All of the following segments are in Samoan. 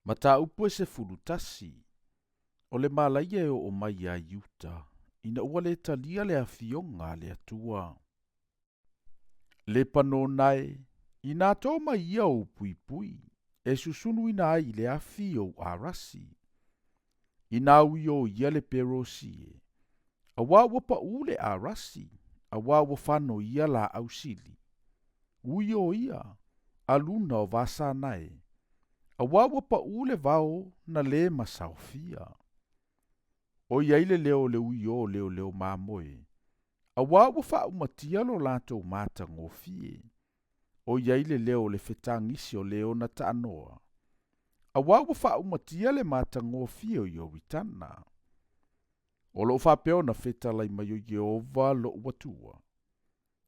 Mataupu e 11, O le malaia e oo mai ia Iuta, ina ua le talia le afioga a le Atua. Lepanona e, inā to mai ia ou puipui, e susunuina ai i le afi ou arasi. Inā uioia le Perosi e, auā ua paʻū le arasi, auā ua fanoia laau sili. Uioia, a luna o Vasana e, auā ua paʻū le vao na lē masaofia. O i ai le leo o le uiō o leoleo mamoe, auā ua faaumatia lo latou matagofie. O i ai le leo o le fetagisi o Leona Taanoa, auā ua faaumatia le matagofie o Ioritana. O loo faapea ona fetalai mai o Ieova loʻu Atua,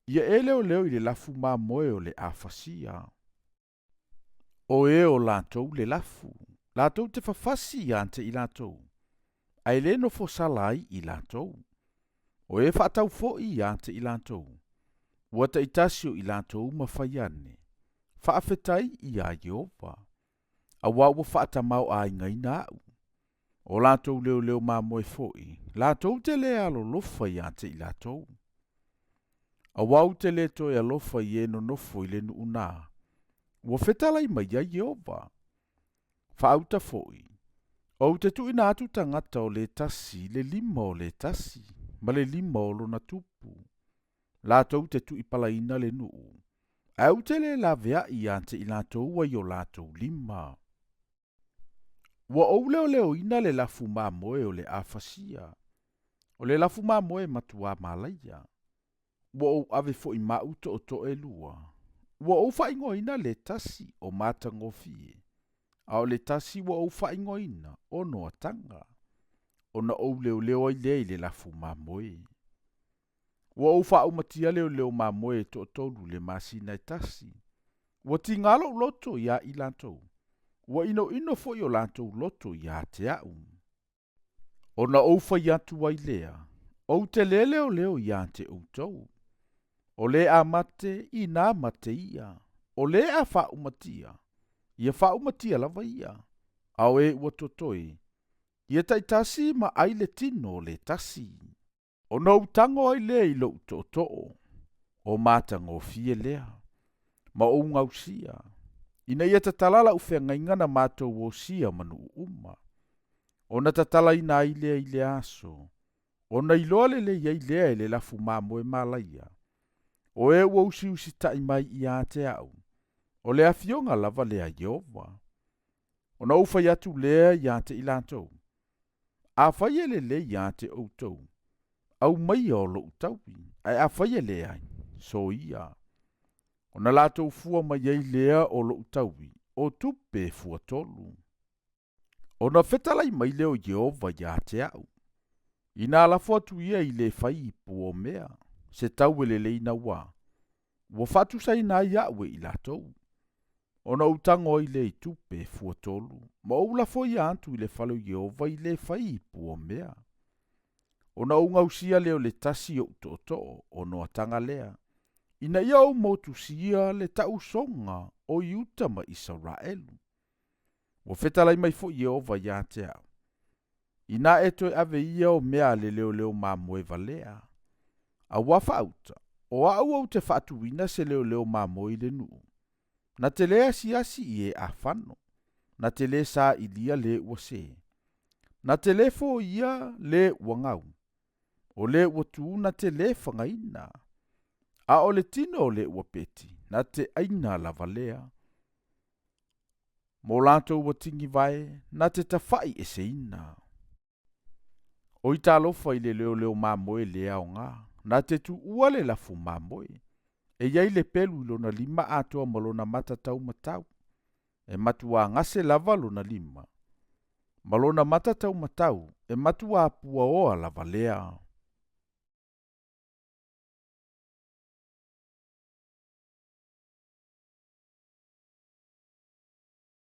ia e leoleo i le lafu mamoe o le a fasia. O e o latou le lafu, latou te fafasi iā te i latou, ae lē nofosala ai i latou. O e faatau foʻi iā te i latou, ua taitasi o i latou ma fai ane, Faafetai iā Ieova, auā ua faatamaoaigaina aʻu. O latou leoleo mamoe foʻi, latou te lē alolofa iā te i latou. Auā ou te lē toe alofa i e nonofo i le nuu na, ua fetalai mai ai Ieova. Faauta foʻi, ou te tuuina atu tagata o le tasi i le lima o le tasi, ma le lima o lona tupu, latou te tuuipalaina le nuu, ae ou te lē laveai iā te i latou ai o latou lima. Ua ou leoleoina le lafu mamoe o le a fasia, o le lafu mamoe e matuā malaia. Ua ou ave foʻi maʻu tootoo e lua. Ua ou faaigoaina le tasi o Matagofie, a o le tasi ua ou faaigoaina o Noataga, ona ou leoleo ai lea i le lafu mamoe. Ua ou faaumatia leoleo mamoe e toatolu i le masina e tasi. Ua tigā loʻu loto iā i latou, ua inoino foʻi o latou loto iā te aʻu. Ona ou fai atu ai lea, Ou te lē leoleo iā te outou. O lē a mate, inā mate ia, o lē a faaumatia, ia faaumatia lava ia, a o e ua totoe, ia taitasi ma ai le tino o le tasi. Ona ou tago ai lea i loʻu tootoo, o matagofie lea, ma ou gausia, ina ia tatala lau feagaiga na matou osia ma nuu uma, ona tatalaina ai lea i le aso, ona iloa lelei ai lea e le lafu mamoe malaia, o e ua usiusitaʻi mai iā te aʻu, o le afioga lava lea a Ieova. Ona ou fai atu lea iā te i latou, Afai e lelei iā te outou, aumaia o loʻu taui, ae afai e leai, soia. Ona latou fua mai ai lea o loʻu taui, o tupe e fuatolu. Ona fetalai mai lea o Ieova iā te aʻu, Inā lafo atu ia i le fai ipu o mea, se tau e lelei nauā, ua faatusaina ai aʻu e i latou. Ona ou tago ai lea i tupe e fuatolu, ma ou lafoia atu i le fale o Ieova i le fai ipu o mea. Ona ou gausia lea o le tasi oʻu tootoo, o Noataga lea, ina ia ou motusia le taʻusoga o Iuta ma Isaraelu. Ua fetalai mai foʻi Ieova iā te aʻu, Inā e toe ave ia o mea a le leoleo mamoe valea, auā faauta, o aʻu ou te faatuina se leoleo mamoe i le nuu, na te lē asiasi i e afano, na te lē sailia lē ua sē, na te lē foia lē ua gau, o lē ua tū na te lē fagaina, a o le tino o lē ua peti, na te ʻaina lava lea. Mo latou ua tigivae, na te tafaʻi eseina. Oi talofa i le leoleo mamoe lē aogā, na te tuua le lafu mamoe, e i ai le pelu i lona lima atoa ma lona mata taumatau, e matuā gase lava lona lima, ma lona mata taumatau, e matuā puaoa lava lea.